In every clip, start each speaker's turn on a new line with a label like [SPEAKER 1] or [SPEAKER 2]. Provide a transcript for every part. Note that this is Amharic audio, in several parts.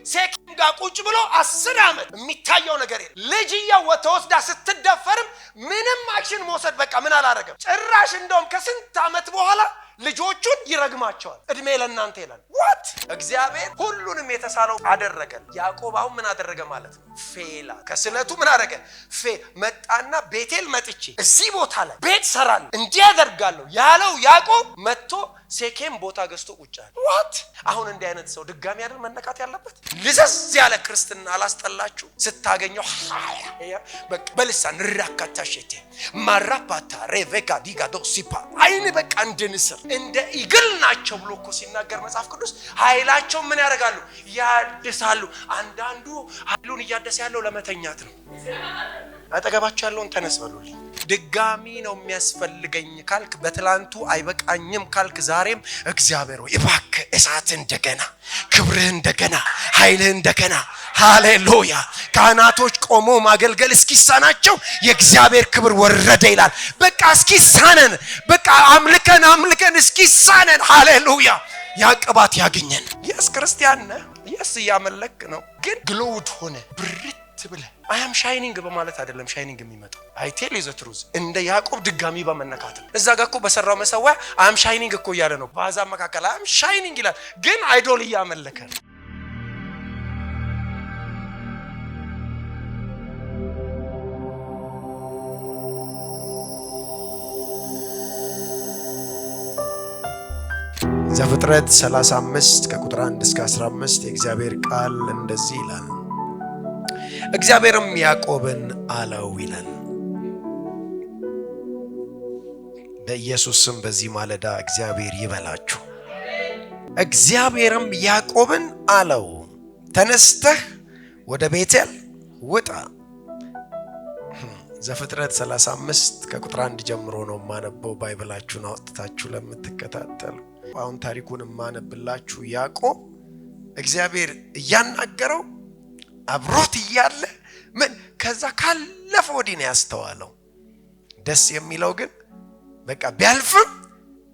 [SPEAKER 1] ሴኬም ጋር ቁጭ ብሎ 10 ዓመት የሚታየው ነገር የለም። ልጅየው ተወስዳ ስትደፈርም ምንም action መውሰድ በቃ ምን አላረገም። ጭራሽ እንደውም ከስንት ዓመት በኋላ ልጆቹን ይረግማቸዋል። እድሜ ለእናንተ ይላል። What? እግዚአብሔር ሁሉንም የተሳለው አደረገን። ያዕቆብ አሁን ምን አደረገ ማለት ነው? Fail ከስለቱ ምን አደረገ? መጣና ቤቴል መጥቼ እዚህ ቦታ ላይ ቤት ሰራለሁ፣ እንዲህ ያደርጋለሁ ያለው ያዕቆብ መጥቶ ሴኬም ቦታ ገዝቶ ቁጭ አለ። What? አሁን እንዲህ አይነት ሰው ድጋሚ አይደል መነካት ያለበት? ልዘዝ ያለ ክርስትና አላስጠላችሁ? ስታገኘው በቃ በልሳን ራካታሼቴ ማራፓታ ሬቬካ ዲጋዶ ሲፓ አይን በቃ እንደ ንስር፣ እንደ eagle ናቸው ብሎ እኮ ሲናገር መጽሐፍ ቅዱስ ኃይላቸው ምን ያደርጋሉ? ያድሳሉ። አንዳንዱ ኃይሉን እያደሰ ያለው ለመተኛት ነው። አጠገባቸው ያለውን ተነስ በሉልኝ። ድጋሚ ነው የሚያስፈልገኝ ካልክ፣ በትላንቱ አይበቃኝም ካልክ፣ ዛሬም እግዚአብሔር ሆይ እባክህ እሳት እንደገና፣ ክብርህ እንደገና፣ ኃይልህ እንደገና። ሃሌሉያ! ካህናቶች ቆሞ ማገልገል እስኪሳናቸው የእግዚአብሔር ክብር ወረደ ይላል። በቃ እስኪሳነን፣ በቃ አምልከን አምልከን እስኪሳነን፣ ሃሌሉያ፣ ያ ቅባት ያግኘን። Yes፣ ክርስቲያን ነህ፣ yes፣ እያመለክ ነው፣ ግን glowed ሆነ ብርት ብለህ I am shining በማለት አይደለም shining የሚመጣው። I tell you the truth፣ እንደ ያዕቆብ ድጋሚ በመነካት ነው። እዛ ጋር እኮ በሰራው መሰዊያ I'm shining እኮ እያለ ነው። በአሕዛብ መካከል I'm shining ይላል፣ ግን idol እያመለከ ነው።
[SPEAKER 2] ዘፍጥረት 35 ከቁጥር 1 እስከ 15 የእግዚአብሔር ቃል እንደዚህ ይላል። እግዚአብሔርም ያዕቆብን አለው ይላል። በኢየሱስ ስም በዚህ ማለዳ እግዚአብሔር ይበላችሁ። እግዚአብሔርም ያዕቆብን አለው፣ ተነስተህ ወደ ቤቴል ውጣ። ዘፍጥረት 35 ከቁጥር 1 ጀምሮ ነው የማነበው። Bible ኣችሁን አውጥታችሁ ለምትከታተሉ አሁን ታሪኩን የማነብላችሁ ያዕቆብ እግዚአብሔር እያናገረው አብሮት እያለ ምን ከዛ ካለፈ ወዲህ ነው ያስተዋለው። ደስ የሚለው ግን በቃ ቢያልፍም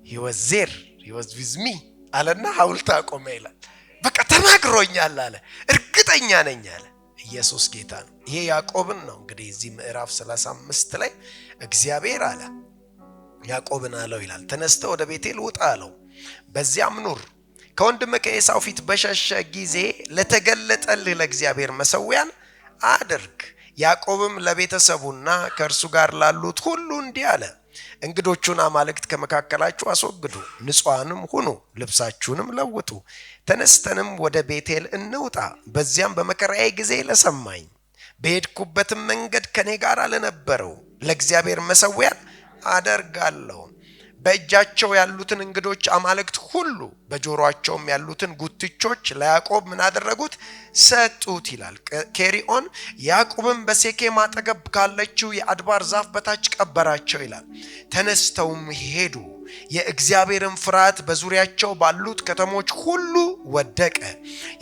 [SPEAKER 2] he was there, he was with me አለና ሐውልት አቆመ ይላል። በቃ ተናግሮኛል አለ፣ እርግጠኛ ነኝ አለ። ኢየሱስ ጌታ ነው። ይሄ ያዕቆብን ነው እንግዲህ እዚህ ምዕራፍ 35 ላይ እግዚአብሔር አለ፣ ያዕቆብን አለው ይላል፣ ተነስተህ ወደ ቤቴል ውጣ አለው፣ በዚያም ኑር። ከወንድምህ ከኤሳው ፊት በሸሸህ ጊዜ ለተገለጠልህ ለእግዚአብሔር መሰዊያን አድርግ። ያዕቆብም ለቤተሰቡና ከእርሱ ጋር ላሉት ሁሉ እንዲህ አለ፣ እንግዶቹን አማልክት ከመካከላችሁ አስወግዱ፣ ንጹሐንም ሁኑ፣ ልብሳችሁንም ለውጡ። ተነስተንም ወደ ቤቴል እንውጣ። በዚያም በመከራዬ ጊዜ ለሰማኝ፣ በሄድኩበትም መንገድ ከኔ ጋር ለነበረው ለእግዚአብሔር መሰዊያን አደርጋለሁ። በእጃቸው ያሉትን እንግዶች አማልክት ሁሉ፣ በጆሮአቸውም ያሉትን ጉትቾች ለያዕቆብ ምን አደረጉት? ሰጡት ይላል። Carry on። ያዕቆብም በሴኬም አጠገብ ካለችው የአድባር ዛፍ በታች ቀበራቸው ይላል። ተነስተውም ሄዱ። የእግዚአብሔርም ፍርሃት በዙሪያቸው ባሉት ከተሞች ሁሉ ወደቀ።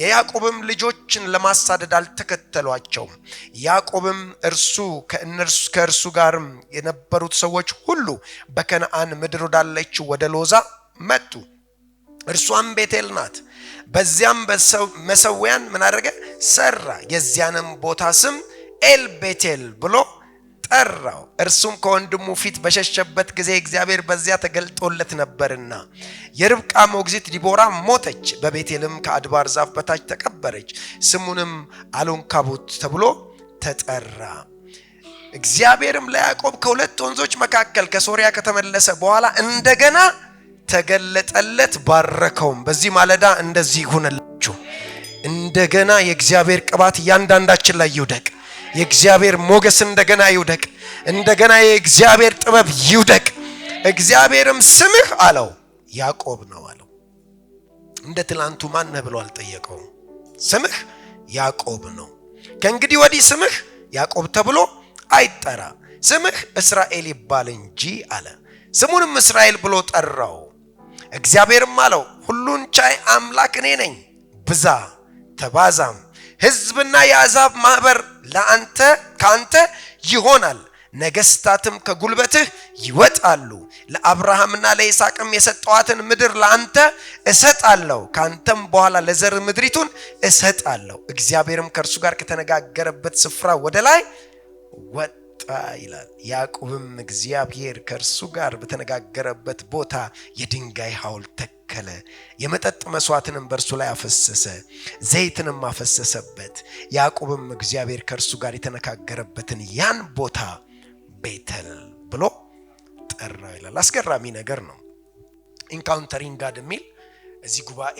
[SPEAKER 2] የያዕቆብም ልጆችን ለማሳደድ አልተከተሏቸውም። ያዕቆብም እርሱ ከእርሱ ጋርም የነበሩት ሰዎች ሁሉ በከነዓን ምድር ወዳለችው ወደ ሎዛ መጡ። እርሷም ቤቴል ናት። በዚያም መሰዊያን ምን አደረገ? ሰራ። የዚያንም ቦታ ስም ኤል ቤቴል ብሎ ጠራው። እርሱም ከወንድሙ ፊት በሸሸበት ጊዜ እግዚአብሔር በዚያ ተገልጦለት ነበርና። የርብቃ ሞግዚት ዲቦራ ሞተች፣ በቤቴልም ከአድባር ዛፍ በታች ተቀበረች። ስሙንም አሎንካቡት ተብሎ ተጠራ። እግዚአብሔርም ለያዕቆብ ከሁለት ወንዞች መካከል ከሶርያ ከተመለሰ በኋላ እንደገና ተገለጠለት፣ ባረከውም። በዚህ ማለዳ እንደዚህ ይሁንላችሁ። እንደገና የእግዚአብሔር ቅባት እያንዳንዳችን ላይ ይውደቅ። የእግዚአብሔር ሞገስ እንደገና ይውደቅ። እንደገና የእግዚአብሔር ጥበብ ይውደቅ። እግዚአብሔርም ስምህ አለው ያዕቆብ ነው አለው። እንደ ትላንቱ ማነህ ብሎ አልጠየቀውም። ስምህ ያዕቆብ ነው። ከእንግዲህ ወዲህ ስምህ ያዕቆብ ተብሎ አይጠራ፣ ስምህ እስራኤል ይባል እንጂ አለ። ስሙንም እስራኤል ብሎ ጠራው። እግዚአብሔርም አለው፣ ሁሉን ቻይ አምላክ እኔ ነኝ። ብዛ ተባዛም፣ ሕዝብና የአሕዛብ ማኅበር ለአንተ ከአንተ ይሆናል። ነገስታትም ከጉልበትህ ይወጣሉ። ለአብርሃምና ለይስሐቅም የሰጠኋትን ምድር ለአንተ እሰጣለሁ፣ ከአንተም በኋላ ለዘር ምድሪቱን እሰጣለሁ። እግዚአብሔርም ከእርሱ ጋር ከተነጋገረበት ስፍራ ወደ ላይ ወጣ ይላል። ያዕቆብም እግዚአብሔር ከእርሱ ጋር በተነጋገረበት ቦታ የድንጋይ ሐውልት ተከለ። የመጠጥ መስዋዕትንም በእርሱ ላይ አፈሰሰ፣ ዘይትንም አፈሰሰበት። ያዕቆብም እግዚአብሔር ከእርሱ ጋር የተነጋገረበትን ያን ቦታ ቤተል ብሎ ጠራው ይላል። አስገራሚ ነገር ነው። Encountering God የሚል እዚህ ጉባኤ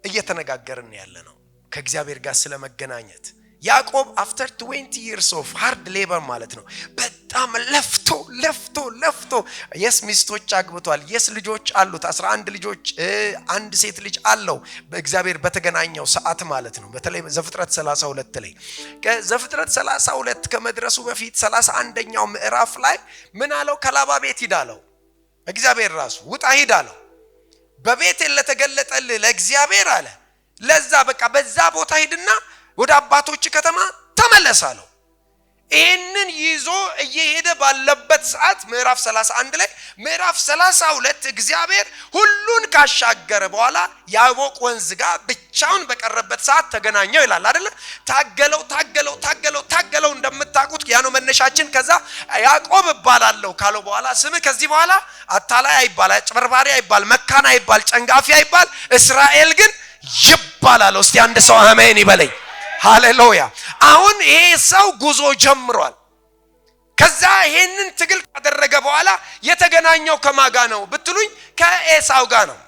[SPEAKER 2] እየተነጋገርን ያለ ነው ከእግዚአብሔር ጋር ስለመገናኘት። ያዕቆብ after 20 years of hard labor ማለት ነው። በጣም ለፍቶ ለፍቶ ለፍቶ፣ yes ሚስቶች አግብቷል። Yes ልጆች አሉት። 11 ልጆች፣ አንድ ሴት ልጅ አለው። በእግዚአብሔር በተገናኘው ሰዓት ማለት ነው። በተለይ ዘፍጥረት 32 ላይ፣ ከዘፍጥረት 32 ከመድረሱ በፊት 31ኛው ምዕራፍ ላይ ምን አለው? ከላባ ቤት ሂድ አለው። እግዚአብሔር ራሱ ውጣ ሂድ አለው። በቤቴል ለተገለጠልህ ለእግዚአብሔር አለ፣ ለዛ በቃ በዛ ቦታ ሂድና ወደ አባቶችህ ከተማ ተመለስ አለው። ይህንን ይዞ እየሄደ ባለበት ሰዓት ምዕራፍ 31 ላይ፣ ምዕራፍ 32 እግዚአብሔር ሁሉን ካሻገረ በኋላ ያቦቅ ወንዝ ጋር ብቻውን በቀረበት ሰዓት ተገናኘው ይላል አይደለ? ታገለው፣ ታገለው፣ ታገለው፣ ታገለው። እንደምታውቁት ያ ነው መነሻችን። ከዛ ያዕቆብ እባላለሁ ካለው በኋላ ስምህ ከዚህ በኋላ አታላይ አይባል፣ አጭበርባሪ አይባል፣ መካን አይባል፣ ጨንጋፊ አይባል፣ እስራኤል ግን ይባላል። እስቲ አንድ ሰው አሜን ይበለኝ። ሃሌሉያ። አሁን ይሄ ሰው ጉዞ ጀምሯል። ከዛ ይሄንን ትግል ካደረገ በኋላ የተገናኘው ከማን ጋ ነው ብትሉኝ ከኤሳው ጋር ነው።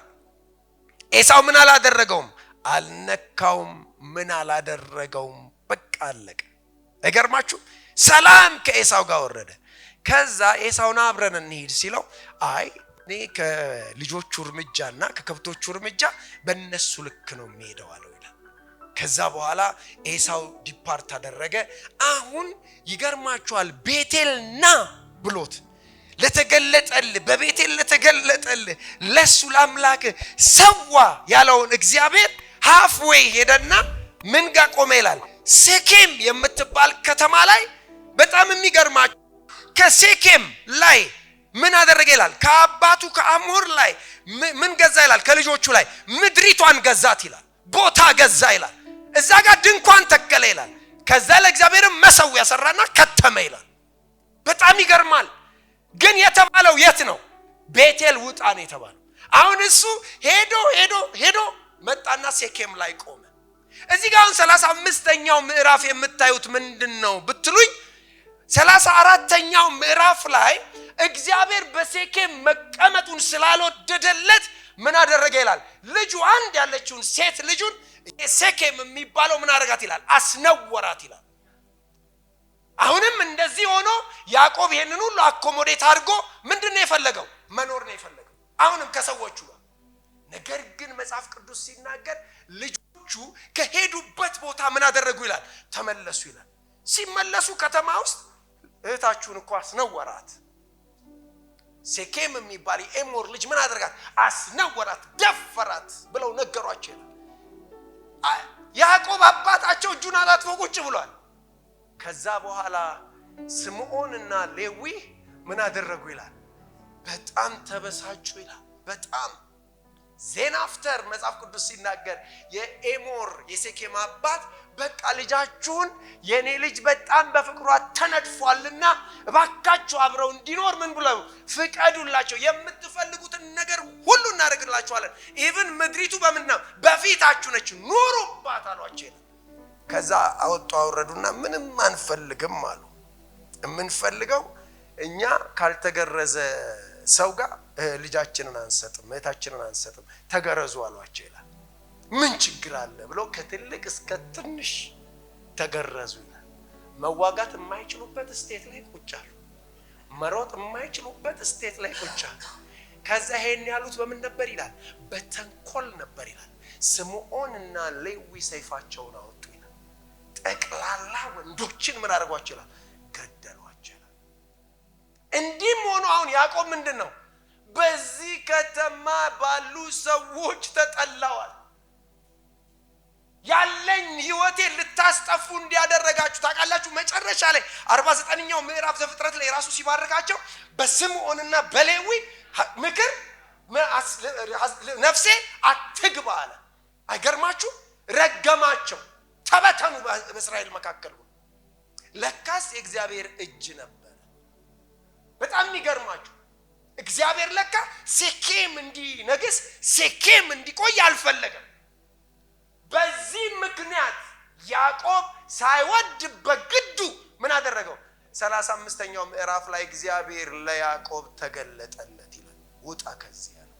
[SPEAKER 2] ኤሳው ምን አላደረገውም? አልነካውም። ምን አላደረገውም። በቃ አለቀ። አይገርማችሁ? ሰላም ከኤሳው ጋር ወረደ። ከዛ ኤሳውን አብረን እንሂድ ሲለው አይ፣ እኔ ከልጆቹ እርምጃና ከከብቶቹ እርምጃ በእነሱ ልክ ነው የሚሄደው አለው ይላል። ከዛ በኋላ ኤሳው depart አደረገ። አሁን ይገርማችኋል፣ ቤቴል ና ብሎት ለተገለጠልህ፣ በቤቴል ለተገለጠልህ ለሱ ለአምላክ ሰዋ ያለውን እግዚአብሔር halfway ሄደና ምን ጋር ቆመ ይላል? ሴኬም የምትባል ከተማ ላይ። በጣም የሚገርማችሁ ከሴኬም ላይ ምን አደረገ ይላል? ከአባቱ ከአሞር ላይ ምን ገዛ ይላል? ከልጆቹ ላይ ምድሪቷን ገዛት ይላል። ቦታ ገዛ ይላል። እዛ ጋር ድንኳን ተከለ ይላል። ከዛ ለእግዚአብሔርም መሰዊያ ሰራና ከተመ ይላል። በጣም ይገርማል። ግን የተባለው የት ነው? ቤቴል ውጣ ነው የተባለው። አሁን እሱ ሄዶ ሄዶ ሄዶ መጣና ሴኬም ላይ ቆመ። እዚህ ጋር አሁን 35ኛው ምዕራፍ የምታዩት ምንድን ነው ብትሉኝ 34ኛው ምዕራፍ ላይ እግዚአብሔር በሴኬም መቀመጡን ስላልወደደለት ምን አደረገ ይላል። ልጁ አንድ ያለችውን ሴት ልጁን ሴኬም የሚባለው ምን አደረጋት ይላል? አስነወራት ይላል። አሁንም እንደዚህ ሆኖ ያዕቆብ ይሄንን ሁሉ accommodate አድርጎ ምንድን ነው የፈለገው? መኖር ነው የፈለገው። አሁንም ከሰዎቹ ጋር። ነገር ግን መጽሐፍ ቅዱስ ሲናገር ልጆቹ ከሄዱበት ቦታ ምን አደረጉ ይላል? ተመለሱ ይላል። ሲመለሱ ከተማ ውስጥ እህታችሁን እኮ አስነወራት። ሴኬም የሚባል የኤሞር ልጅ ምን አደረጋት? አስነወራት፣ ደፈራት ብለው ነገሯቸው ይላል። ያዕቆብ አባታቸው እጁን አጣጥፎ ቁጭ ብሏል። ከዛ በኋላ ስምዖንና ሌዊ ምን አደረጉ ይላል? በጣም ተበሳጩ ይላል። በጣም። Then after መጽሐፍ ቅዱስ ሲናገር የኤሞር የሴኬም አባት በቃ ልጃችሁን፣ የእኔ ልጅ በጣም በፍቅሯ ተነድፏልና እባካችሁ አብረው እንዲኖር ምን ብለው ፍቀዱላቸው፣ የምትፈልጉትን ነገር ሁሉ እናደርግላችኋለን። Even ምድሪቱ በምን ነው በፊታችሁ ነች፣ ኑሩባት አሏቸው ይላል። ከዛ አወጡ አወረዱና ምንም አንፈልግም አሉ። የምንፈልገው እኛ ካልተገረዘ ሰው ጋር ልጃችንን አንሰጥም፣ እህታችንን አንሰጥም፣ ተገረዙ አሏቸው ይላል። ምን ችግር አለ ብሎ ከትልቅ እስከ ትንሽ ተገረዙ ይላል። መዋጋት የማይችሉበት state ላይ ቁጭ አሉ። መሮጥ የማይችሉበት state ላይ ቁጭ አሉ። ከዛ ይሄን ያሉት በምን ነበር ይላል? በተንኮል ነበር ይላል። ስምዖን እና ሌዊ ሰይፋቸውን አወጡ ይላል። ጠቅላላ ወንዶችን ምን አደረጓቸው ይላል? ገደሏቸው ይላል። እንዲህም ሆኖ አሁን ያዕቆብ ምንድን ነው? በዚህ ከተማ ባሉ ሰዎች ተጠላዋል።
[SPEAKER 1] ያለኝ ህይወቴን ልታስጠፉ እንዲያደረጋችሁ ታውቃላችሁ። መጨረሻ ላይ 49ኛው ምዕራፍ ዘፍጥረት ላይ ራሱ ሲባርካቸው በስምዖንና በሌዊ ምክር ነፍሴ አትግባ አለ። አይገርማችሁ? ረገማቸው። ተበተኑ በእስራኤል መካከል። ለካስ የእግዚአብሔር እጅ ነበረ። በጣም የሚገርማችሁ እግዚአብሔር ለካ ሴኬም እንዲነግስ፣ ሴኬም እንዲቆይ አልፈለገም። በዚህ ምክንያት ያዕቆብ ሳይወድ በግዱ ምን አደረገው? 35ኛው ምዕራፍ ላይ እግዚአብሔር ለያዕቆብ ተገለጠለት ይላል። ውጣ ከዚህ ያለው፣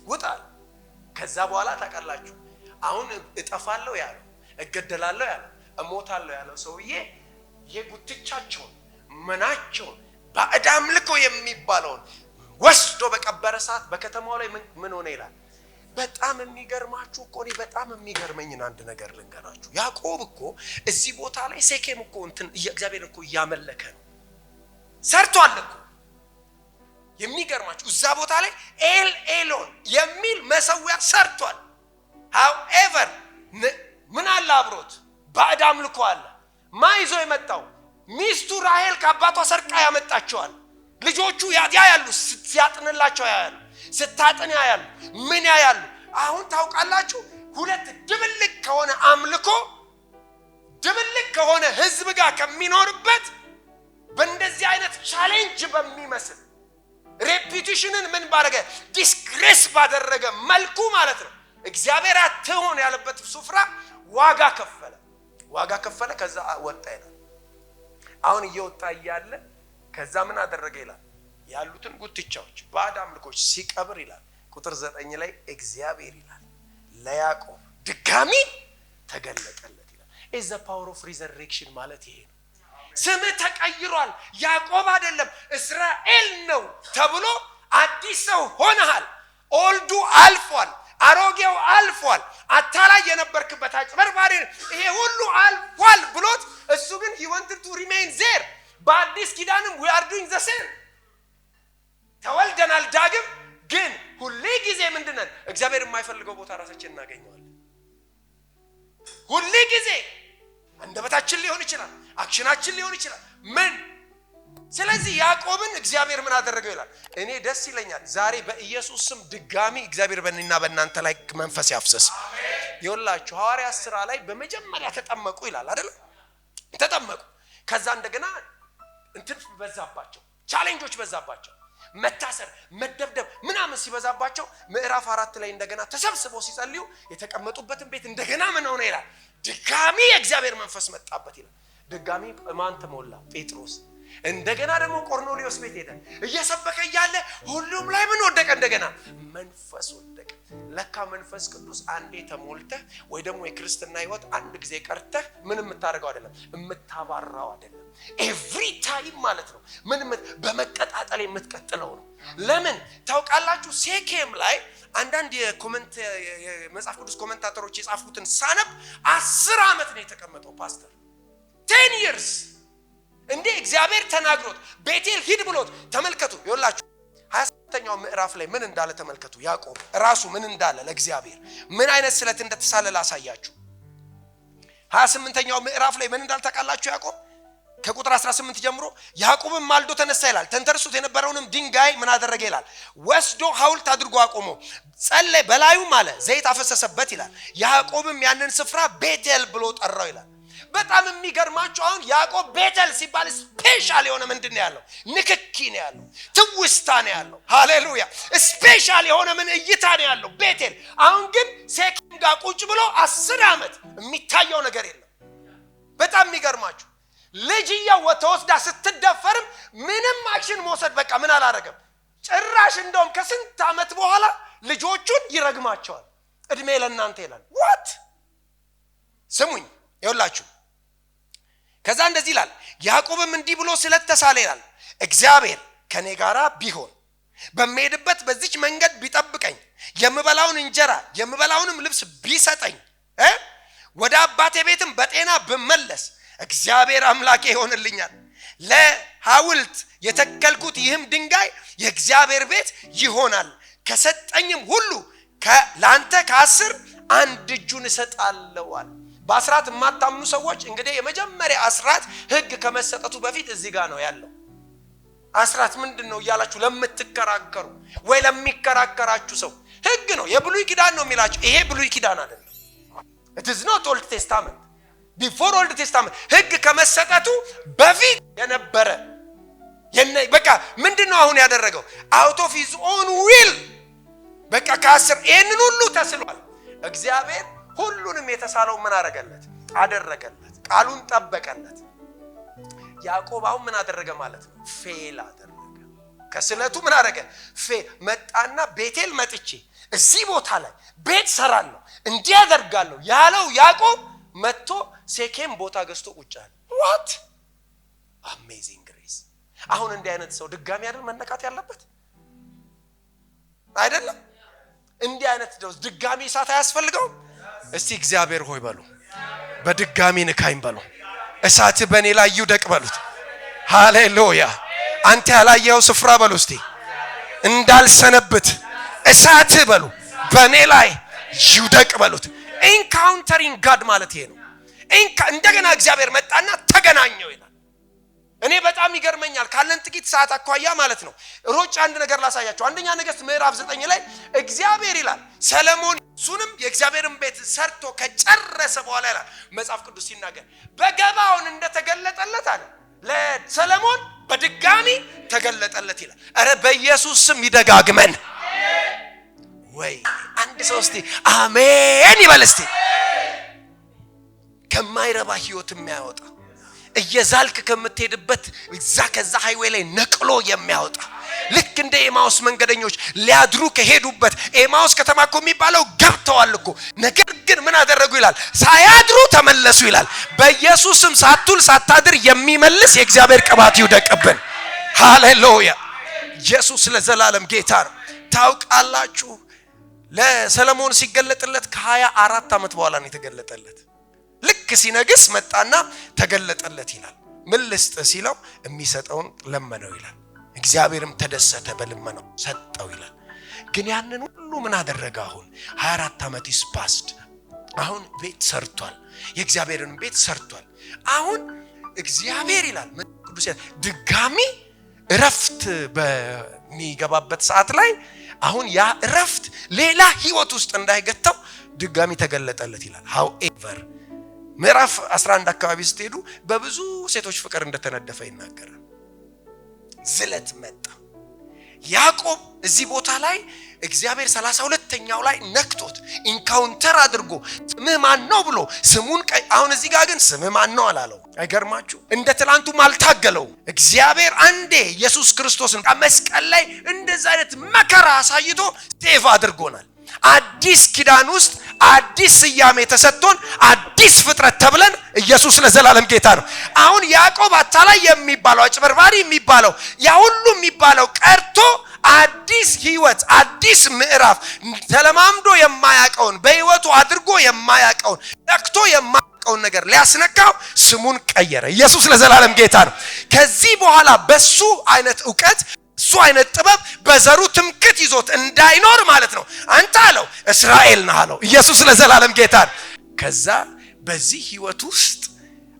[SPEAKER 1] ውጣ። ከዛ በኋላ ታውቃላችሁ፣ አሁን እጠፋለሁ ያለው፣ እገደላለሁ ያለው፣ እሞታለሁ ያለው ሰውዬ የጉትቻቸውን ምናቸውን ባዕድ አምልኮ የሚባለውን ወስዶ በቀበረ ሰዓት በከተማው ላይ ምን ሆነ ይላል። በጣም የሚገርማችሁ እኮ፣ እኔ በጣም የሚገርመኝን አንድ ነገር ልንገራችሁ። ያዕቆብ እኮ እዚህ ቦታ ላይ ሴኬም እኮ እንትን እግዚአብሔር እኮ እያመለከ ነው፣ ሰርቷል እኮ። የሚገርማችሁ እዛ ቦታ ላይ ኤል ኤሎን የሚል መሰዊያ ሰርቷል። However ምን አለ? አብሮት ባዕድ አምልኮ አለ። ማ ይዞ የመጣው? ሚስቱ ራሄል ከአባቷ ሰርቃ ያመጣቸዋል። ልጆቹ ያያሉ፣ ሲያጥንላቸው ያያሉ፣ ስታጥን ያያሉ፣ ምን ያያሉ። አሁን ታውቃላችሁ፣ ሁለት ድብልቅ ከሆነ አምልኮ፣ ድብልቅ ከሆነ ህዝብ ጋር ከሚኖርበት በእንደዚህ አይነት challenge በሚመስል reputation ን ምን ባደረገ፣ disgrace ባደረገ መልኩ ማለት ነው። እግዚአብሔር አትሆን ያለበት ስፍራ ዋጋ ከፈለ፣ ዋጋ ከፈለ። ከዛ ወጣ ይላል። አሁን እየወጣ እያለ ከዛ ምን አደረገ ይላል? ያሉትን ጉትቻዎች፣ ባዕድ አምልኮች ሲቀብር ይላል፣ ቁጥር 9 ላይ እግዚአብሔር ይላል ለያዕቆብ ድጋሚ ተገለጠለት ይላል። Is the power of resurrection ማለት ይሄ ነው። ስምህ ተቀይሯል፣ ያዕቆብ አይደለም እስራኤል ነው ተብሎ አዲስ ሰው ሆነሃል። Old ኡ አልፏል፣ አሮጌው አልፏል። አታላይ የነበርክበት፣ አጭበርባሪ፣ ይሄ ሁሉ አልፏል ብሎት እሱ ግን he wanted to remain there። በአዲስ ኪዳንም we are doing the same። ተወልደናል ዳግም፣ ግን ሁሌ ጊዜ ምንድነን? እግዚአብሔር የማይፈልገው ቦታ ራሳችን እናገኘዋለን። ሁሌ ጊዜ አንደበታችን ሊሆን ይችላል፣ action ኣችን ሊሆን ይችላል። ምን ስለዚህ ያዕቆብን እግዚአብሔር ምን አደረገው ይላል። እኔ ደስ ይለኛል ዛሬ በኢየሱስ ስም ድጋሚ እግዚአብሔር በእኔና በእናንተ ላይ መንፈስ ያፍሰስ። ይኸውላችሁ ሐዋርያት ስራ ላይ በመጀመሪያ ተጠመቁ ይላል አይደል? ተጠመቁ። ከዛ እንደገና እንትን በዛባቸው፣ challenge ኦች በዛባቸው፣ መታሰር፣ መደብደብ ምናምን ሲበዛባቸው ምዕራፍ 4 ላይ እንደገና ተሰብስበው ሲጸልዩ የተቀመጡበትን ቤት እንደገና ምን ሆነ ይላል። ድጋሚ የእግዚአብሔር መንፈስ መጣበት ይላል። ድጋሚ ማን ተሞላ? ጴጥሮስ። እንደገና ደግሞ ቆርኔሌዎስ ቤት ሄደ። እየሰበከ እያለ ሁሉም ላይ ምን ወደቀ? እንደገና መንፈስ ወደቀ። ለካ መንፈስ ቅዱስ አንዴ ተሞልተህ ወይ ደግሞ የክርስትና ሕይወት አንድ ጊዜ ቀርተህ ምን የምታደርገው አይደለም፣ የምታባራው አይደለም። Every time ማለት ነው። ምን በመቀጣጠል የምትቀጥለው ነው። ለምን ታውቃላችሁ? ሴኬም ላይ አንዳንድ የ comment የመጽሐፍ ቅዱስ commentator ኦች የጻፉትን ሳነብ 10 ዓመት ነው የተቀመጠው ፓስተር፣ 10 years። እንዴ፣ እግዚአብሔር ተናግሮት ቤቴል ሂድ ብሎት ተመልከቱ። ይኸውላችሁ 27ኛው ምዕራፍ ላይ ምን እንዳለ ተመልከቱ። ያዕቆብ ራሱ ምን እንዳለ፣ ለእግዚአብሔር ምን አይነት ስለት እንደተሳለ ላሳያችሁ። 28ኛው ምዕራፍ ላይ ምን እንዳለ ታውቃላችሁ? ያዕቆብ ከቁጥር 18 ጀምሮ ያዕቆብም ማልዶ ተነሳ ይላል። ተንተርሶት የነበረውንም ድንጋይ ምን አደረገ ይላል? ወስዶ ሐውልት አድርጎ አቆሞ ጸለየ፣ በላዩም አለ ዘይት አፈሰሰበት ይላል። ያዕቆብም ያንን ስፍራ ቤቴል ብሎ ጠራው ይላል። በጣም የሚገርማችሁ አሁን ያዕቆብ ቤቴል ሲባል special የሆነ ምንድን ነው ያለው? ንክኪ ነው ያለው፣ ትውስታ ነው ያለው። ሃሌሉያ! Special የሆነ ምን እይታ ነው ያለው ቤቴል። አሁን ግን ሴኬም ጋር ቁጭ ብሎ 10 ዓመት የሚታየው ነገር የለም። በጣም የሚገርማችሁ ልጅየው ተወስዳ ስትደፈርም ምንም action መውሰድ በቃ ምን አላረገም። ጭራሽ እንደውም ከስንት ዓመት በኋላ ልጆቹን ይረግማቸዋል። እድሜ ለእናንተ ይላል። What? ስሙኝ፣ ይኸውላችሁ ከዛ እንደዚህ ይላል። ያዕቆብም እንዲህ ብሎ ስለት ተሳለ ይላል። እግዚአብሔር ከኔ ጋር ቢሆን፣ በምሄድበት በዚች መንገድ ቢጠብቀኝ፣ የምበላውን እንጀራ የምበላውንም ልብስ ቢሰጠኝ፣ ወደ አባቴ ቤትም በጤና ብመለስ እግዚአብሔር አምላኬ ይሆንልኛል። ለሐውልት የተከልኩት ይህም ድንጋይ የእግዚአብሔር ቤት ይሆናል። ከሰጠኝም ሁሉ ለአንተ ከአስር አንድ እጁን እሰጣለሁ አለ። በአስራት የማታምኑ ሰዎች እንግዲህ የመጀመሪያ አስራት ህግ ከመሰጠቱ በፊት እዚህ ጋር ነው ያለው። አስራት ምንድን ነው እያላችሁ ለምትከራከሩ ወይ ለሚከራከራችሁ ሰው ህግ ነው፣ የብሉይ ኪዳን ነው የሚላችሁ። ይሄ ብሉይ ኪዳን አይደለም። It is not Old Testament። Before Old Testament፣ ህግ ከመሰጠቱ በፊት የነበረ። በቃ ምንድን ነው አሁን ያደረገው? Out of his own will በቃ ከ10 ይህንን ሁሉ ተስሏል። እግዚአብሔር ሁሉንም የተሳለው ምን አደረገለት? አደረገለት። ቃሉን ጠበቀለት። ያዕቆብ አሁን ምን አደረገ ማለት ነው? Fail አደረገ። ከስለቱ ምን አደረገ? መጣና ቤቴል መጥቼ እዚህ ቦታ ላይ ቤት ሰራለሁ፣ እንዲህ አደርጋለሁ ያለው ያዕቆብ መጥቶ ሴኬም ቦታ ገዝቶ ቁጭ አለ። What amazing grace! አሁን እንዲህ አይነት ሰው ድጋሚ አይደል መነካት ያለበት? አይደለም? እንዲህ አይነት ድጋሚ እሳት አያስፈልገውም? እስቲ እግዚአብሔር ሆይ በሉ፣ በድጋሚ ንካኝ በሉ፣ እሳት በእኔ ላይ ይውደቅ በሉት። ሃሌሉያ! አንተ ያላየኸው ስፍራ በሉ እስቲ፣ እንዳልሰነብት እሳት በሉ በእኔ ላይ ይውደቅ በሉት። Encountering God ማለት ይሄ ነው። እንደገና እግዚአብሔር መጣና ተገናኘው ይላል። እኔ በጣም ይገርመኛል፣ ካለን ጥቂት ሰዓት አኳያ ማለት ነው። ሮጬ አንድ ነገር ላሳያችሁ። አንደኛ ነገሥት ምዕራፍ 9 ላይ እግዚአብሔር ይላል ሰለሞን እሱንም የእግዚአብሔርን ቤት ሰርቶ ከጨረሰ በኋላ ይላል መጽሐፍ ቅዱስ ሲናገር፣ በገባዖን እንደተገለጠለት አለ ለሰለሞን በድጋሚ ተገለጠለት ይላል። እረ በኢየሱስ ስም ይደጋግመን። ወይ አንድ ሰው እስቲ አሜን ይበል እስቲ። ከማይረባ ህይወት የሚያወጣ፣ እየዛልክ ከምትሄድበት እዛ ከዛ highway ላይ ነቅሎ የሚያወጣ፣ ልክ እንደ ኤማውስ መንገደኞች ሊያድሩ ከሄዱበት፣ ኤማውስ ከተማ እኮ የሚባለው ገብተዋል እኮ፣ ነገር ግን ምን አደረጉ ይላል? ሳያድሩ ተመለሱ ይላል። በኢየሱስ ስም ሳትውል ሳታድር የሚመልስ የእግዚአብሔር ቅባት ይውደቅብን። ሃሌሉያ! ኢየሱስ ለዘላለም ጌታ ነው። ታውቃላችሁ፣ ለሰለሞን ሲገለጥለት ከ24 ዓመት በኋላ ነው የተገለጠለት። ልክ ሲነግስ መጣና ተገለጠለት ይላል። ምን ልስጥ ሲለው የሚሰጠውን ለመነው ይላል። እግዚአብሔርም ተደሰተ በልመናው፣ ሰጠው ይላል። ግን ያንን ሁሉ ምን አደረገ? አሁን 24 ዓመት is passed። አሁን ቤት ሰርቷል። የእግዚአብሔርን ቤት ሰርቷል። አሁን እግዚአብሔር ይላል ቅዱስ ድጋሚ እረፍት በሚገባበት ሰዓት ላይ አሁን ያ እረፍት ሌላ ህይወት ውስጥ እንዳይገተው ድጋሚ ተገለጠለት ይላል። However ምዕራፍ 11 አካባቢ ስትሄዱ በብዙ ሴቶች ፍቅር እንደተነደፈ ይናገራል። ዝለት መጣ። ያዕቆብ እዚህ ቦታ ላይ እግዚአብሔር 32ኛው ላይ ነክቶት encounter አድርጎ ስምህ ማን ነው ብሎ ስሙን አሁን እዚህ ጋር ግን ስምህ ማን ነው አላለው። አይገርማችሁ? እንደ ትላንቱም አልታገለው። እግዚአብሔር አንዴ ኢየሱስ ክርስቶስን መስቀል ላይ እንደዛ አይነት መከራ አሳይቶ save አድርጎናል። አዲስ ኪዳን ውስጥ አዲስ ስያሜ ተሰጥቶን አዲስ ፍጥረት ተብለን፣ ኢየሱስ ለዘላለም ጌታ ነው። አሁን ያዕቆብ አታላይ የሚባለው፣ አጭበርባሪ የሚባለው፣ ያ ሁሉ የሚባለው ቀርቶ አዲስ ህይወት፣ አዲስ ምዕራፍ፣ ተለማምዶ የማያውቀውን፣ በህይወቱ አድርጎ የማያውቀውን፣ ነክቶ የማያውቀውን ነገር ሊያስነካው ስሙን ቀየረ። ኢየሱስ ለዘላለም ጌታ ነው። ከዚህ በኋላ በሱ አይነት እውቀት፣ እሱ አይነት ጥበብ፣ በዘሩ ትምክት ይዞት እንዳይኖር ማለት ነው። አንተ አለው እስራኤል ነህ አለው። ኢየሱስ ለዘላለም ጌታ ነው። ከዛ በዚህ ህይወት ውስጥ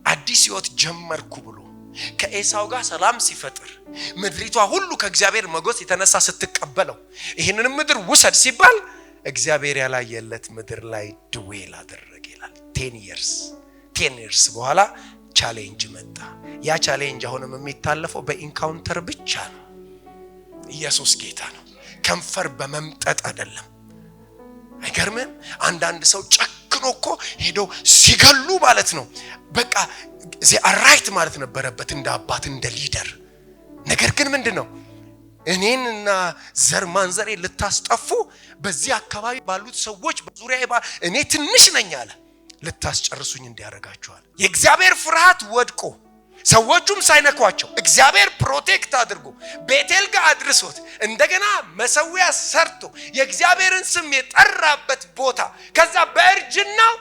[SPEAKER 1] አዲስ ህይወት ጀመርኩ ብሎ ከኤሳው ጋር ሰላም ሲፈጥር፣ ምድሪቷ ሁሉ ከእግዚአብሔር ሞገስ የተነሳ ስትቀበለው፣ ይህንን ምድር ውሰድ ሲባል እግዚአብሔር ያላየለት ምድር ላይ dwell አደረገ ይላል። 10 years በኋላ challenge መጣ። ያ challenge አሁንም የሚታለፈው በ encounter ብቻ ነው። ኢየሱስ ጌታ ነው። ከንፈር በመምጠጥ አይደለም። አይገርምም? አንዳንድ ሰው ጨክኖ እኮ ሄዶ ሲገሉ ማለት ነው። በቃ right ማለት ነበረበት እንደ አባት፣ እንደ leader። ነገር ግን ምንድን ነው፣ እኔንና ዘር ማንዘሬ ልታስጠፉ በዚህ አካባቢ ባሉት ሰዎች በዙሪያ እኔ ትንሽ ነኝ አለ፣ ልታስጨርሱኝ እንዲያደርጋችኋል። የእግዚአብሔር ፍርሃት ወድቆ ሰዎቹም ሳይነኳቸው እግዚአብሔር protect አድርጎ ቤቴል ጋር አድርሶት እንደገና መሰዊያ ሰርቶ የእግዚአብሔርን ስም የጠራበት ቦታ፣ ከዛ በእርጅናው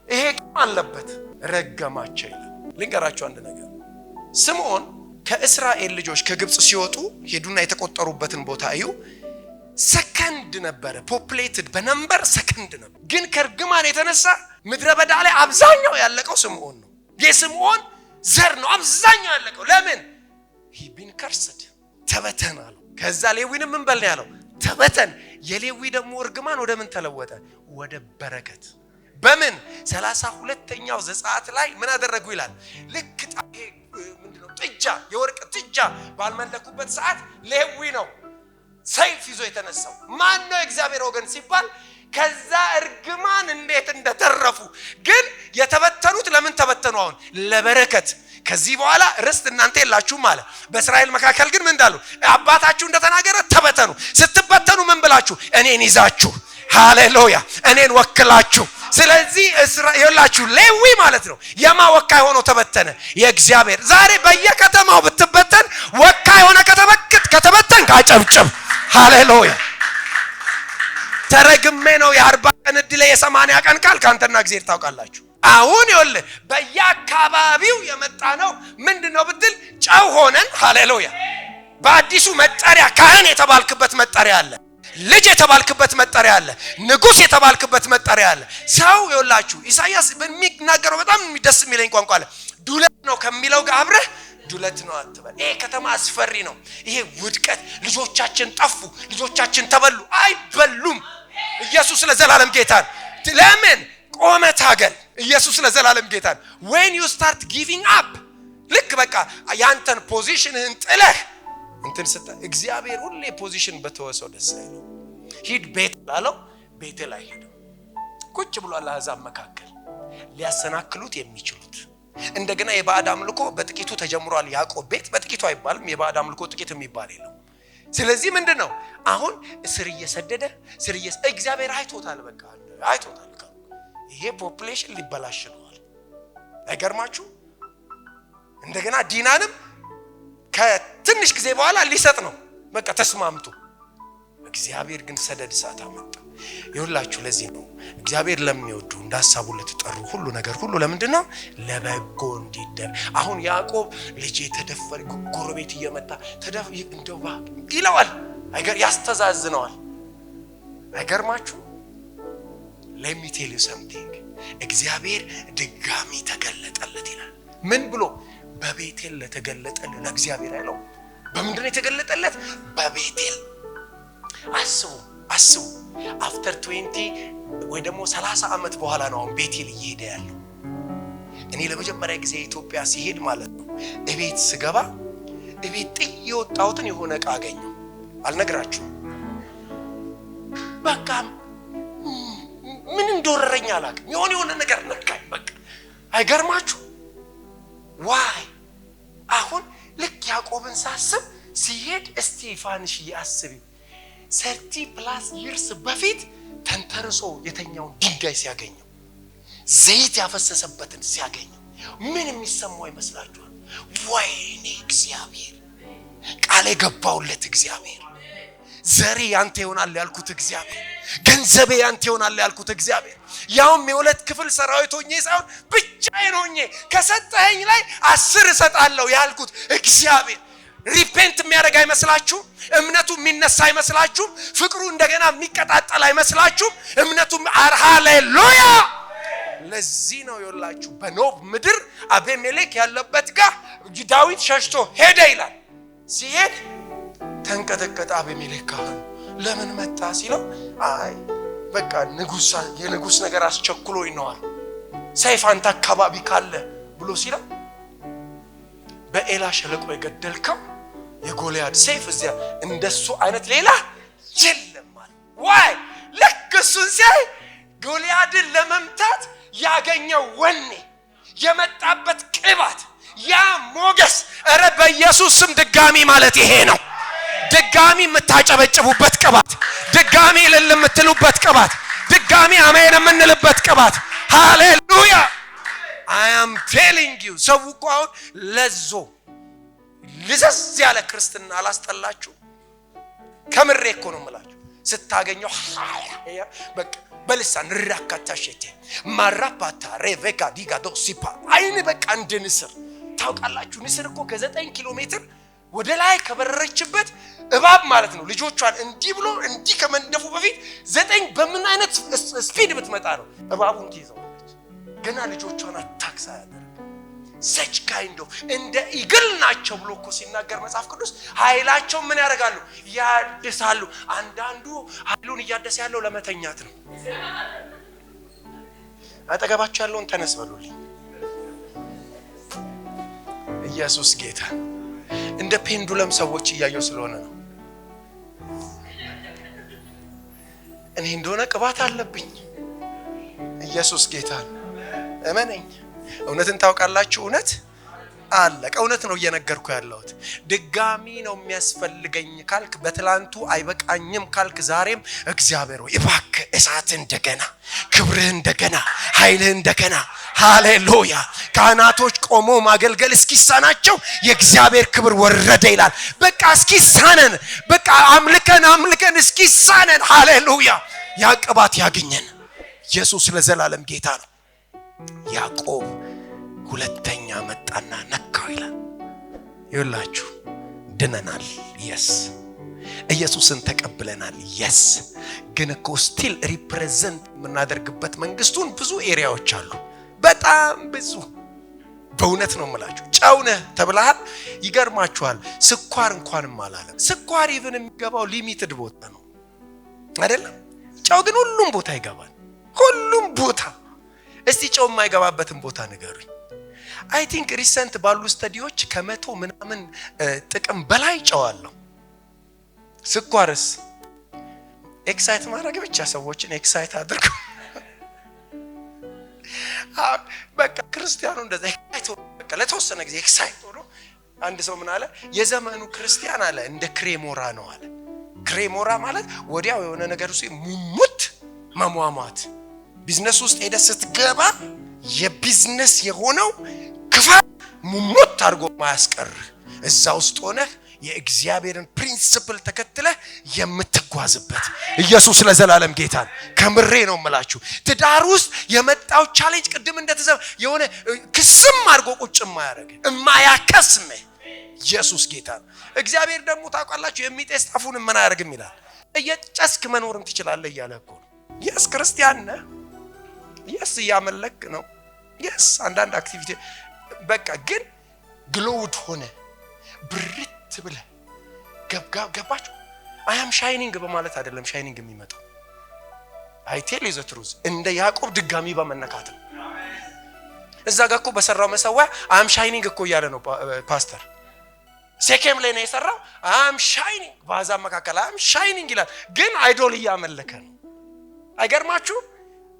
[SPEAKER 1] ይሄ አለበት ረገማቸው ይላል። ልንገራችሁ አንድ ነገር። ስምዖን ከእስራኤል ልጆች ከግብፅ ሲወጡ ሄዱና የተቆጠሩበትን ቦታ እዩ። ሰከንድ ነበረ፣ populated በ number second ነበር። ግን ከእርግማን የተነሳ ምድረ በዳ ላይ አብዛኛው ያለቀው ስምዖን ነው። የስምዖን ዘር ነው አብዛኛው ያለቀው። ለምን? He been cursed። ተበተን አለው። ከዛ ሌዊንም ምን በል ነው ያለው? ተበተን። የሌዊ ደግሞ እርግማን ወደ ምን ተለወጠ? ወደ በረከት። በምን? 32ኛው ዘጸአት ላይ ምን አደረጉ ይላል። ልክ ምንድነው ጥጃ፣ የወርቅ ጥጃ ባልመለኩበት ሰዓት ሌዊ ነው ሰይፍ ይዞ የተነሳው። ማን ነው የእግዚአብሔር ወገን ሲባል ከዛ እርግማን እንዴት እንደተረፉ። ግን የተበተኑት ለምን ተበተኑ? አሁን ለበረከት። ከዚህ በኋላ ርስት እናንተ የላችሁም አለ። በእስራኤል መካከል ግን ምን እንዳሉ አባታችሁ እንደተናገረ ተበተኑ። ስትበተኑ ምን ብላችሁ? እኔን ይዛችሁ፣ ሃሌሉያ፣ እኔን ወክላችሁ። ስለዚህ ይኸውላችሁ ሌዊ ማለት ነው የማ ወካይ ሆኖ ተበተነ? የእግዚአብሔር። ዛሬ በየከተማው ብትበተን ወካይ ሆነ ከተበተን አጨብጭብ። ሃሌሉያ። ተረግሜ ነው፣ የ40 ቀን እድሌ የ80 ቀን ቃል ከአንተና እግዚአብሔር ታውቃላችሁ። አሁን ይኸውልህ በየአካባቢው የመጣ ነው ምንድን ነው ብትል ጨው ሆነን፣ ሃሌሉያ፣ በአዲሱ መጠሪያ ካህን የተባልክበት መጠሪያ አለ። ልጅ የተባልክበት መጠሪያ አለ። ንጉሥ የተባልክበት መጠሪያ አለ። ሰው ይኸውላችሁ ኢሳይያስ በሚናገረው በጣም ደስ የሚለኝ ቋንቋ አለ። ዱለት ነው ከሚለው ጋር አብረህ ዱለት ነው አትበል። ይሄ ከተማ አስፈሪ ነው። ይሄ ውድቀት፣ ልጆቻችን ጠፉ፣ ልጆቻችን ተበሉ። አይበሉም። ኢየሱስ ለዘላለም ጌታ ነው። ለምን ቆመ ታገል። ኢየሱስ ለዘላለም ጌታ ነው። When you start giving up፣ ልክ በቃ ያንተን position ህን ጥለህ እንትን ስታ እግዚአብሔር ሁሌ position በተወሰው ደስ አይለው። ሂድ ቤት ላለው ቤቴል አይሄድም። ቁጭ ብሏል አሕዛብ መካከል ሊያሰናክሉት የሚችሉት። እንደገና የባዕድ አምልኮ በጥቂቱ ተጀምሯል። ያዕቆብ ቤት በጥቂቱ አይባልም። የባዕድ አምልኮ ጥቂት የሚባል የለው። ስለዚህ ምንድን ነው አሁን ስር እየሰደደ ስር እግዚአብሔር አይቶታል። በቃ አይቶታል። ይሄ population ሊበላሽ ነዋል። አይገርማችሁ? እንደገና ዲናንም ከትንሽ ጊዜ በኋላ ሊሰጥ ነው። በቃ ተስማምቶ እግዚአብሔር ግን ሰደድ እሳት አመጣ። ይሁላችሁ ለዚህ ነው እግዚአብሔር ለሚወዱ እንደ ሀሳቡ ለተጠሩ ሁሉ ነገር ሁሉ ለምንድን ነው? ለበጎ እንዲደር። አሁን ያዕቆብ ልጄ ተደፈረ፣ ጎረቤት እየመጣ ተደፍ እንደው ይለዋል፣ አይገር ያስተዛዝነዋል። አይገርማችሁ? Let me tell you something። እግዚአብሔር ድጋሚ ተገለጠለት ይላል። ምን ብሎ? በቤቴል ለተገለጠልህ ለእግዚአብሔር አይለው። በምንድን ነው የተገለጠለት? በቤቴል። አስቡ፣ አስቡ። After 20 ወይ ደግሞ 30 ዓመት በኋላ ነው አሁን ቤቴል እየሄደ ያለው። እኔ ለመጀመሪያ ጊዜ ኢትዮጵያ ሲሄድ ማለት ነው እቤት ስገባ እቤት ጥዬ የወጣሁትን የሆነ ዕቃ አገኘሁ። አልነግራችሁም። በቃ ምን እንደወረረኝ አላውቅም። የሆነ የሆነ ነገር ነካኝ። በቃ አይገርማችሁ? Why አሁን ልክ ያዕቆብን ሳስብ ሲሄድ እስቲ ፋንሽ አስቢ፣ 30 plus years በፊት ተንተርሶ የተኛውን ድንጋይ ሲያገኘው፣ ዘይት ያፈሰሰበትን ሲያገኘው ምን የሚሰማው ይመስላችኋል? ወይኔ እግዚአብሔር፣ ቃል የገባውለት እግዚአብሔር፣ ዘሬ ያንተ ይሆናል ያልኩት እግዚአብሔር፣ ገንዘቤ ያንተ ይሆናል ያልኩት እግዚአብሔር፣ ያውም የሁለት ክፍል ሰራዊት ሆኜ ሳይሆን ብቻዬን ሆኜ ከሰጠኸኝ ላይ 10 እሰጣለሁ ያልኩት እግዚአብሔር repent የሚያደርግ አይመስላችሁም? እምነቱ የሚነሳ አይመስላችሁም? ፍቅሩ እንደገና የሚቀጣጠል አይመስላችሁም? እምነቱ ሃሌሉያ። ለዚህ ነው የላችሁ በኖብ ምድር አቤሜሌክ ያለበት ጋር ዳዊት ሸሽቶ ሄደ ይላል። ሲሄድ ተንቀጠቀጠ። አቤሜሌክ ካህኑ ለምን መጣ ሲለው አይ በቃ ንጉስ የንጉስ ነገር አስቸኩሎኝ ነዋል፣ ሰይፍ አንተ አካባቢ ካለ ብሎ ሲለው በኤላ ሸለቆ የገደልከው የጎልያድ ሰይፍ እዚያ እንደሱ አይነት ሌላ የለም አለ። Why ልክ እሱን ሲያይ ጎልያድን ለመምታት ያገኘው ወኔ፣ የመጣበት ቅባት፣ ያ ሞገስ፣ እረ በኢየሱስ ስም ድጋሚ ማለት ይሄ ነው። ድጋሚ የምታጨበጭቡበት ቅባት፣ ድጋሚ እልል የምትሉበት ቅባት፣ ድጋሚ አሜን የምንልበት ቅባት። ሃሌሉያ። I am telling you፣ ሰው እኮ አሁን ለዞ ልዘዝ ያለ ክርስትና አላስጠላችሁ? ከምሬ እኮ ነው የምላችሁ። ስታገኘው በቃ በልሳን ራካታሸቴ ማራፓታ ሬቬካ ዲጋዶ ሲፓ አይን በቃ እንደ ንስር ታውቃላችሁ። ንስር እኮ ከ9 ኪሎ ሜትር ወደ ላይ ከበረረችበት እባብ ማለት ነው ልጆቿን እንዲህ ብሎ እንዲህ ከመንደፉ በፊት 9 በምን አይነት speed ብትመጣ ነው እባቡን ትይዘዋለች። ገና ልጆቿን attack ሳያደርግ such kind of እንደ eagle ናቸው ብሎ እኮ ሲናገር መጽሐፍ ቅዱስ ኃይላቸው ምን ያደርጋሉ? ያድሳሉ። አንዳንዱ ኃይሉን እያደሰ ያለው ለመተኛት ነው። አጠገባቸው ያለውን ተነስ በሉልኝ። ኢየሱስ ጌታ። እንደ pendulum ሰዎች እያየው ስለሆነ ነው። እኔ እንደሆነ ቅባት አለብኝ። ኢየሱስ ጌታ ነው። እመነኝ። እውነትን ታውቃላችሁ። እውነት አለቀ። እውነት ነው እየነገርኩ ያለሁት። ድጋሚ ነው የሚያስፈልገኝ ካልክ፣ በትላንቱ አይበቃኝም ካልክ፣ ዛሬም እግዚአብሔር ሆይ እባክህ እሳት እንደገና፣ ክብርህ እንደገና፣ ኃይልህ እንደገና። ሃሌሉያ። ካህናቶች ቆሞ ማገልገል እስኪሳናቸው የእግዚአብሔር ክብር ወረደ ይላል። በቃ እስኪሳነን፣ በቃ አምልከን አምልከን እስኪሳነን። ሃሌሉያ። ያ ቅባት ያግኘን። ኢየሱስ ለዘላለም ጌታ ነው። ያዕቆብ ሁለተኛ መጣና ነካው ይላል። ይኸውላችሁ ድነናል፣ yes ኢየሱስን ተቀብለናል፣ yes ግን እኮ still represent የምናደርግበት መንግስቱን ብዙ area ዎች አሉ፣ በጣም ብዙ። በእውነት ነው የምላችሁ። ጨው ነህ ተብለሃል። ይገርማችኋል፣ ስኳር እንኳንም አላለም። ስኳር even የሚገባው limited ቦታ ነው አይደለም? ጨው ግን ሁሉም ቦታ ይገባል፣ ሁሉም ቦታ። እስቲ ጨው የማይገባበትን ቦታ ንገሩኝ። I think recent ባሉ study ዎች ከ100 ምናምን ጥቅም በላይ ጨው አለው። ስኳርስ excite ማድረግ ብቻ፣ ሰዎችን excite አድርጎ በቃ ክርስቲያኑ እንደዛ excite ሆኖ በቃ ለተወሰነ ጊዜ excite ሆኖ። አንድ ሰው ምን አለ? የዘመኑ ክርስቲያን አለ እንደ ክሬሞራ ነው አለ። ክሬሞራ ማለት ወዲያው የሆነ ነገር ውስጥ ሙሙት መሟሟት። ቢዝነስ ውስጥ ሄደህ ስትገባ የቢዝነስ የሆነው ክፋት ሙሙት አድርጎ ማያስቀር፣ እዛ ውስጥ ሆነህ የእግዚአብሔርን principle ተከትለህ የምትጓዝበት። ኢየሱስ ለዘላለም ጌታ ነው። ከምሬ ነው የምላችሁ። ትዳር ውስጥ የመጣው challenge ቅድም እንደተዘ የሆነ ክስም አድርጎ ቁጭ የማያደርግ፣ የማያከስም ኢየሱስ ጌታ ነው። እግዚአብሔር ደግሞ ታውቃላችሁ የሚጤስ ጣፉን ምን አያደርግም ይላል። እየጨስክ መኖርም ትችላለህ እያለ እኮ ነው። Yes ክርስቲያን ነህ። Yes እያመለክ ነው። Yes አንዳንድ activity በቃ ግን glowed ሆነ ብርት ብለህ ገባችሁ። I am shining በማለት አይደለም shining የሚመጣው። I tell you the truth፣ እንደ ያዕቆብ ድጋሚ በመነካት ነው። እዛ ጋር እኮ በሰራው መሰዊያ I'm shining እኮ እያለ ነው ፓስተር። ሴኬም ላይ ነው የሰራው። I'm shining በአሕዛብ መካከል I'm shining ይላል፣ ግን idol እያመለከ ነው። አይገርማችሁም?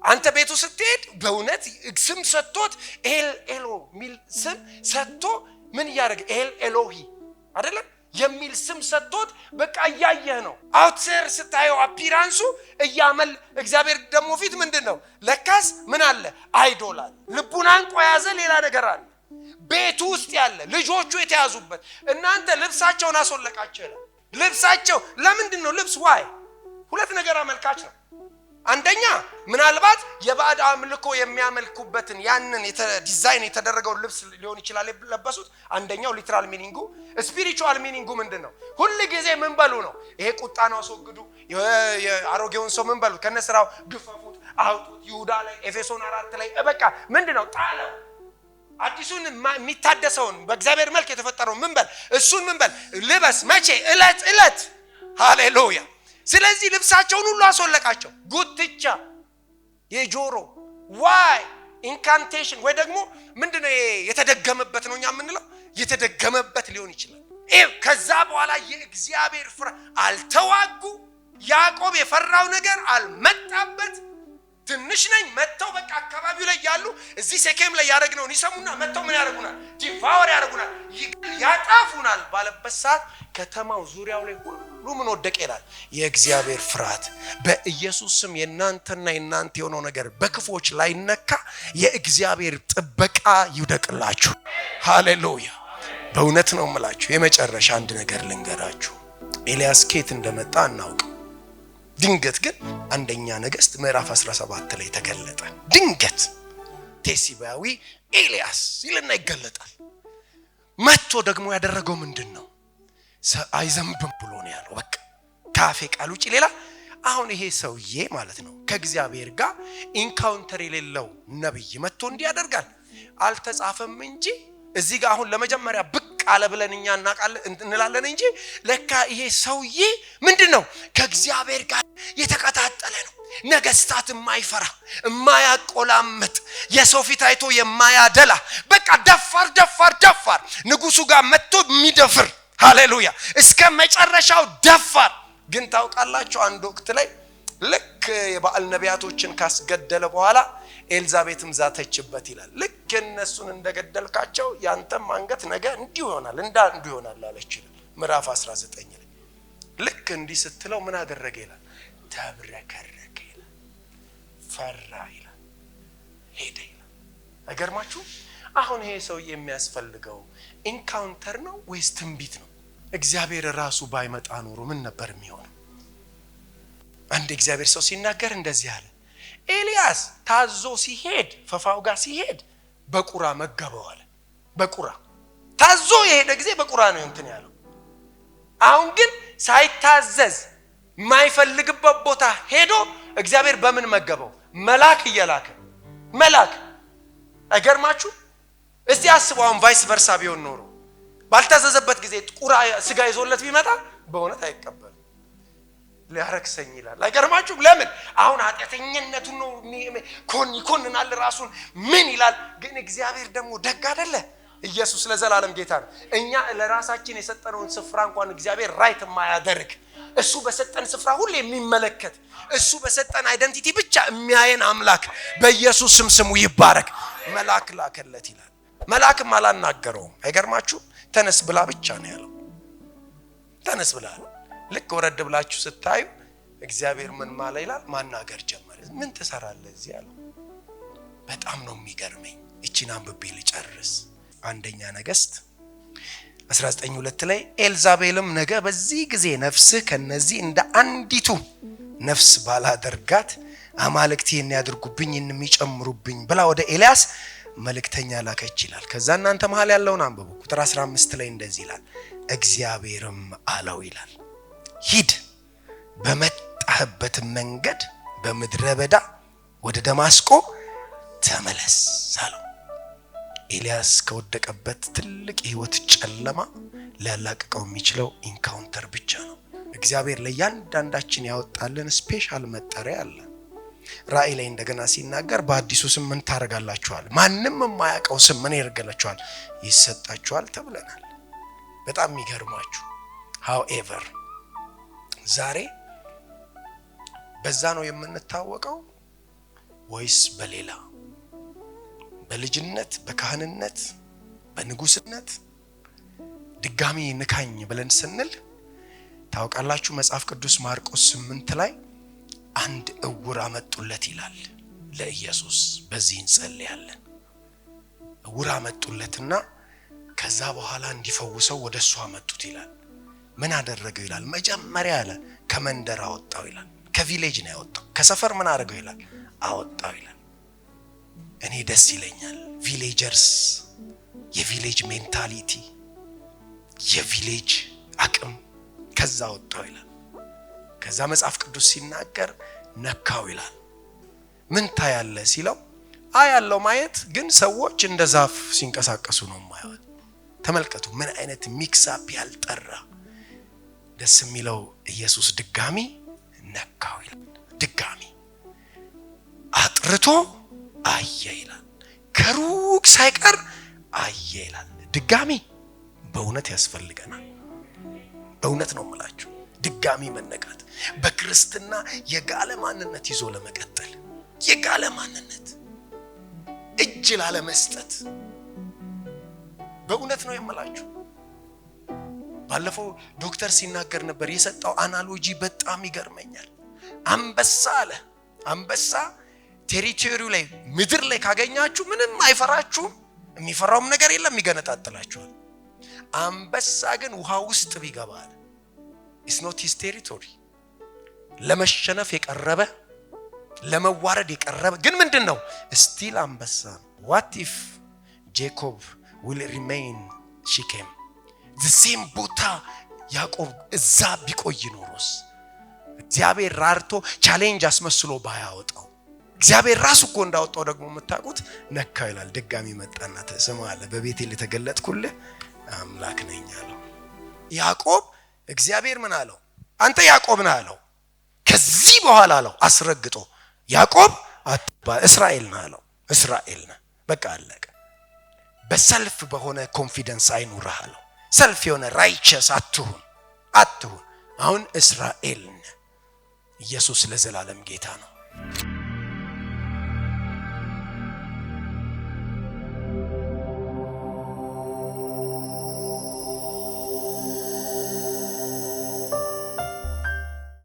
[SPEAKER 1] አንተ ቤቱ ስትሄድ በእውነት ስም ሰጥቶት ኤል ኤሎ የሚል ስም ሰጥቶ ምን እያደረገ፣ ኤል ኤሎሂ አይደለም የሚል ስም ሰጥቶት በቃ እያየህ ነው። Outer ስታየው appearance ኡ እያመል እግዚአብሔር ደግሞ ፊት ምንድን ነው? ለካስ ምን አለ? Idol አለ። ልቡን አንቆ የያዘ ሌላ ነገር አለ። ቤቱ ውስጥ ያለ ልጆቹ የተያዙበት። እናንተ ልብሳቸውን አስወለቃቸው ይላል። ልብሳቸው ለምንድን ነው? ልብስ why? ሁለት ነገር አመልካች ነው። አንደኛ ምናልባት የባዕድ አምልኮ የሚያመልኩበትን ያንን ዲዛይን የተደረገውን ልብስ ሊሆን ይችላል የለበሱት። አንደኛው literal meaning ኡ። Spiritual meaning ኡ ምንድን ነው? ሁል ጊዜ ምን በሉ ነው? ይሄ ቁጣን አስወግዱ፣ አሮጌውን ሰው ምን በሉ፣ ከነስራው ግፈፉት፣ አውጡት። ይሁዳ ላይ፣ ኤፌሶን 4 ላይ በቃ ምንድን ነው? ጣለው። አዲሱን የሚታደሰውን በእግዚአብሔር መልክ የተፈጠረው ምን በል፣ እሱን ምን በል ልበስ። መቼ? እለት እለት። ሃሌሉያ። ስለዚህ ልብሳቸውን ሁሉ አስወለቃቸው። ጉትቻ፣ የጆሮ why incantation ወይ ደግሞ ምንድነው የተደገመበት ነው እኛ የምንለው፣ የተደገመበት ሊሆን ይችላል። ከዛ በኋላ የእግዚአብሔር ፍራ አልተዋጉ። ያዕቆብ የፈራው ነገር አልመጣበት። ትንሽ ነኝ መጥተው በቃ አካባቢው ላይ ያሉ እዚህ ሴኬም ላይ ያደረግነውን ይሰሙና መጥተው ምን ያደርጉናል? Devour ያደርጉናል፣ ያጠፉናል ባለበት ሰዓት ከተማው ዙሪያው ላይ ሁሉ ምን ወደቀ ይላል? የእግዚአብሔር ፍርሃት። በኢየሱስ ስም የእናንተና የእናንተ የሆነው ነገር በክፉዎች ላይነካ የእግዚአብሔር ጥበቃ ይውደቅላችሁ። ሃሌሉያ። በእውነት ነው የምላችሁ። የመጨረሻ አንድ ነገር ልንገራችሁ። ኤልያስ ኬት እንደመጣ አናውቅም። ድንገት ግን አንደኛ ነገሥት ምዕራፍ 17 ላይ ተገለጠ። ድንገት ቴስብያዊ ኤልያስ ይልና ይገለጣል። መጥቶ ደግሞ ያደረገው ምንድን ነው?
[SPEAKER 2] አይዘንብም ብሎ ነው ያለው። በቃ ከአፌ ቃል ውጭ ሌላ። አሁን ይሄ ሰውዬ ማለት ነው ከእግዚአብሔር ጋር encounter የሌለው ነብይ መጥቶ እንዲህ ያደርጋል። አልተጻፈም እንጂ እዚህ ጋር አሁን ለመጀመሪያ ብቅ አለ ብለን እኛ እናውቃለን እንላለን እንጂ ለካ ይሄ ሰውዬ ምንድን ነው? ከእግዚአብሔር ጋር የተቀጣጠለ ነው። ነገስታት የማይፈራ፣ የማያቆላምጥ፣ የሰው ፊት አይቶ የማያደላ፣ በቃ ደፋር ደፋር ደፋር፣ ንጉሱ ጋር መጥቶ የሚደፍር፣ ሃሌሉያ፣ እስከ መጨረሻው ደፋር። ግን ታውቃላችሁ፣ አንድ ወቅት ላይ ልክ የበኣል ነቢያቶችን ካስገደለ በኋላ ኤልዛቤትም ዛተችበት ይላል። ልክ እነሱን እንደገደልካቸው ያንተም አንገት ነገ እንዲሁ ይሆናል፣ እንደ አንዱ ይሆናል አለች ይላል ምዕራፍ 19 ላይ። ልክ እንዲህ ስትለው ምን አደረገ ይላል? ተብረከረከ ይላል፣ ፈራ ይላል፣ ሄደ ይላል። አይገርማችሁ? አሁን ይሄ ሰውዬ የሚያስፈልገው encounter ነው ወይስ ትንቢት ነው? እግዚአብሔር ራሱ ባይመጣ ኖሮ ምን ነበር የሚሆነው? አንድ እግዚአብሔር ሰው ሲናገር እንደዚህ አለ። ኤልያስ ታዞ ሲሄድ፣ ፈፋው ጋር ሲሄድ በቁራ መገበው አለ። በቁራ ታዞ የሄደ ጊዜ በቁራ ነው እንትን ያለው። አሁን ግን ሳይታዘዝ የማይፈልግበት ቦታ ሄዶ እግዚአብሔር በምን መገበው? መልአክ እየላከ፣ መልአክ። አይገርማችሁ? እስቲ አስቡ። አሁን vice versa ቢሆን ኖሮ፣ ባልታዘዘበት ጊዜ ቁራ ስጋ ይዞለት ቢመጣ በእውነት አይቀበልም። ሊያረክሰኝ ይላል። አይገርማችሁም? ለምን? አሁን ኃጢአተኝነቱን ነው ይኮንናል፣ ራሱን ምን ይላል። ግን እግዚአብሔር ደግሞ ደግ አይደለ? ኢየሱስ ለዘላለም ጌታ ነው። እኛ ለራሳችን የሰጠነውን ስፍራ እንኳን እግዚአብሔር right የማያደርግ፣ እሱ በሰጠን ስፍራ ሁሉ የሚመለከት፣ እሱ በሰጠን identity ብቻ የሚያየን አምላክ በኢየሱስ ስም ስሙ ይባረክ። መልአክ ላከለት ይላል። መልአክም አላናገረውም። አይገርማችሁ? ተነስ ብላ ብቻ ነው ያለው። ተነስ ብላ። ልክ ወረድ ብላችሁ ስታዩ እግዚአብሔር ምን ማለ ይላል? ማናገር ጀመረ። ምን ትሰራለህ እዚህ አለው። በጣም ነው የሚገርመኝ። እቺን አንብቤ ልጨርስ። አንደኛ ነገስት 19:2 ላይ ኤልዛቤልም ነገ በዚህ ጊዜ ነፍስህ ከነዚህ እንደ አንዲቱ ነፍስ ባላደርጋት አማልክት ይህን ያድርጉብኝ የሚጨምሩብኝ ብላ ወደ ኤልያስ መልእክተኛ ላከች ይላል። ከዛ እናንተ መሀል ያለውን አንብቡ። ቁጥር 15 ላይ እንደዚህ ይላል። እግዚአብሔርም አለው ይላል፣ ሂድ፣ በመጣህበት መንገድ በምድረ በዳ ወደ ደማስቆ ተመለስ አለው። ኤልያስ ከወደቀበት ትልቅ የህይወት ጨለማ ሊያላቅቀው የሚችለው encounter ብቻ ነው። እግዚአብሔር ለእያንዳንዳችን ያወጣልን special መጠሪያ አለ። ራእይ ላይ እንደገና ሲናገር በአዲሱ ስም ምን ታደርጋላችኋል? ማንም የማያውቀው ስም ምን ያደርግላችኋል? ይሰጣችኋል ተብለናል። በጣም የሚገርማችሁ however ዛሬ በዛ ነው የምንታወቀው ወይስ በሌላ? በልጅነት፣ በካህንነት፣ በንጉስነት? ድጋሚ ንካኝ ብለን ስንል ታውቃላችሁ፣ መጽሐፍ ቅዱስ ማርቆስ 8 ላይ አንድ እውር አመጡለት ይላል ለኢየሱስ። በዚህ እንጸልያለን። እውር አመጡለትና ከዛ በኋላ እንዲፈውሰው ወደ እሱ አመጡት ይላል። ምን አደረገው ይላል? መጀመሪያ አለ ከመንደር አወጣው ይላል። ከ village ነው ያወጣው። ከሰፈር ምን አደረገው ይላል? አወጣው ይላል። እኔ ደስ ይለኛል። Villagers፣ የ village mentality፣ የ village አቅም፣ ከዛ አወጣው ይላል። ከዛ መጽሐፍ ቅዱስ ሲናገር ነካው ይላል። ምን ታያለህ ሲለው አያለው ማየት ግን ሰዎች እንደ ዛፍ ሲንቀሳቀሱ ነው የማየው። ተመልከቱ ምን አይነት mix up ያልጠራ። ደስ የሚለው ኢየሱስ ድጋሚ ነካው ይላል። ድጋሚ አጥርቶ አየ ይላል። ከሩቅ ሳይቀር አየ ይላል። ድጋሚ በእውነት ያስፈልገናል። በእውነት ነው የምላችሁ፣ ድጋሚ መነካት በክርስትና የጋለ ማንነት ይዞ ለመቀጠል፣ የጋለ ማንነት እጅ ላለመስጠት፣ በእውነት ነው የምላችሁ። ባለፈው ዶክተር ሲናገር ነበር፣ የሰጠው analogy በጣም ይገርመኛል። አንበሳ አለ፣ አንበሳ territory ው ላይ፣ ምድር ላይ ካገኛችሁ ምንም አይፈራችሁም፣ የሚፈራውም ነገር የለም፣ ይገነጣጥላችኋል። አንበሳ ግን ውሃ ውስጥ ቢገባ አለ it's not his territory። ለመሸነፍ የቀረበ፣ ለመዋረድ የቀረበ ግን ምንድን ነው? Still አንበሳ ነው። What if Jacob will remain Shechem, same ቦታ? ያዕቆብ እዛ ቢቆይ ኖሮስ፣ እግዚአብሔር ራርቶ challenge አስመስሎ ባያወጣው፣ እግዚአብሔር ራሱ እኮ እንዳወጣው ደግሞ የምታውቁት ነካው ይላል። ድጋሚ መጣና ስማ አለ፣ በቤቴል የተገለጥኩልህ አምላክ ነኝ አለው። ያዕቆብ እግዚአብሔር ምን አለው? አንተ ያዕቆብ ነህ አለው። ከዚህ በኋላ አለው አስረግጦ ያዕቆብ አትባል፣ እስራኤል ነህ አለው። እስራኤል ነህ፣ በቃ አለቀ። በ self በሆነ confidence አይኑርህ አለው። Self የሆነ righteous አትሁን አትሁን። አሁን እስራኤል ነህ። ኢየሱስ ለዘላለም ጌታ ነው።